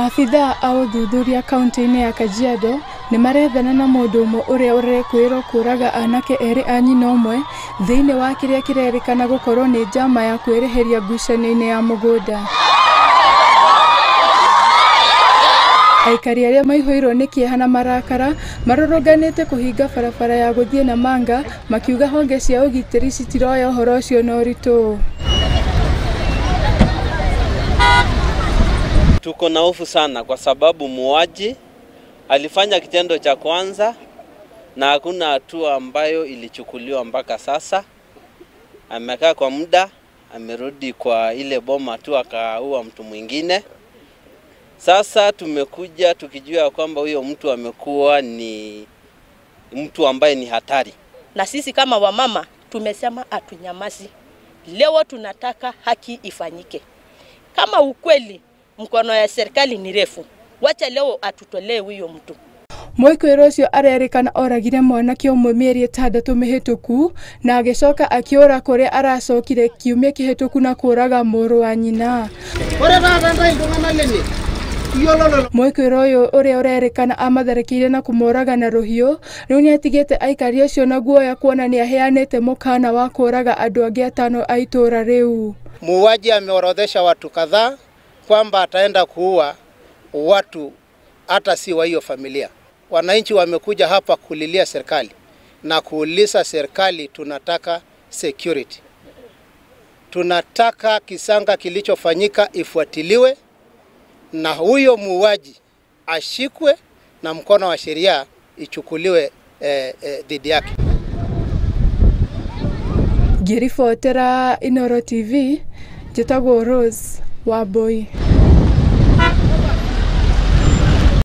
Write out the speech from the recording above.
Abithaa a ũthuthuria kaunti-inĩ ya Kajiado nĩ marethana na mũndũ ũmwe ũrĩa ũrekũĩrwo kũraga anake erĩ a nyina ũmwe thĩinĩ wa kĩrĩa kĩrerĩkana gũkorwo nĩ njama ya kwĩrĩhĩria ngucanio-inĩ ya mũgũnda. Aikari arĩa maihũirwo nĩ kĩeha na marakara marũrũnganĩte kũhinga barabara ya gũthiĩ Namanga makiuga honge cia ũgitĩri citiroya ũhoro ũcio na ũritũ. Tuko na hofu sana kwa sababu muuaji alifanya kitendo cha kwanza na hakuna hatua ambayo ilichukuliwa mpaka sasa. Amekaa kwa muda, amerudi kwa ile boma tu akaua mtu mwingine. Sasa tumekuja tukijua kwamba huyo mtu amekuwa ni mtu ambaye ni hatari. Na sisi kama wamama tumesema hatunyamazi. Leo tunataka haki ifanyike. Kama ukweli mkono ya serikali ni refu, wacha leo atutolee huyo mtu. Mwĩkũĩrwo ũcio arerĩkana oragire mwanake ũmwe mĩeri 6 mĩhĩtũku na agĩcoka akĩũra kũrĩa aracokire kiumia kĩhĩtũku na kũraga mũrũ wa nyina. Mwĩkũĩrwo ũyũ ũrĩa ũrerĩkana amatharĩkĩire na kũmoraga na rũhiũ rĩu nĩatigĩte aikari acio na guoya kuona nĩaheanĩte mũkana wa kũraga andũ angĩ 5 a itũũra rĩu. Muuaji ameorodhesha watu kadhaa kwamba ataenda kuua watu hata si wa hiyo familia. Wananchi wamekuja hapa kulilia serikali na kuuliza serikali, tunataka security. Tunataka kisanga kilichofanyika ifuatiliwe na huyo muuaji ashikwe na mkono wa sheria ichukuliwe dhidi yake. Ngĩribotera Inooro TV, njĩtagwo Rose Wambui.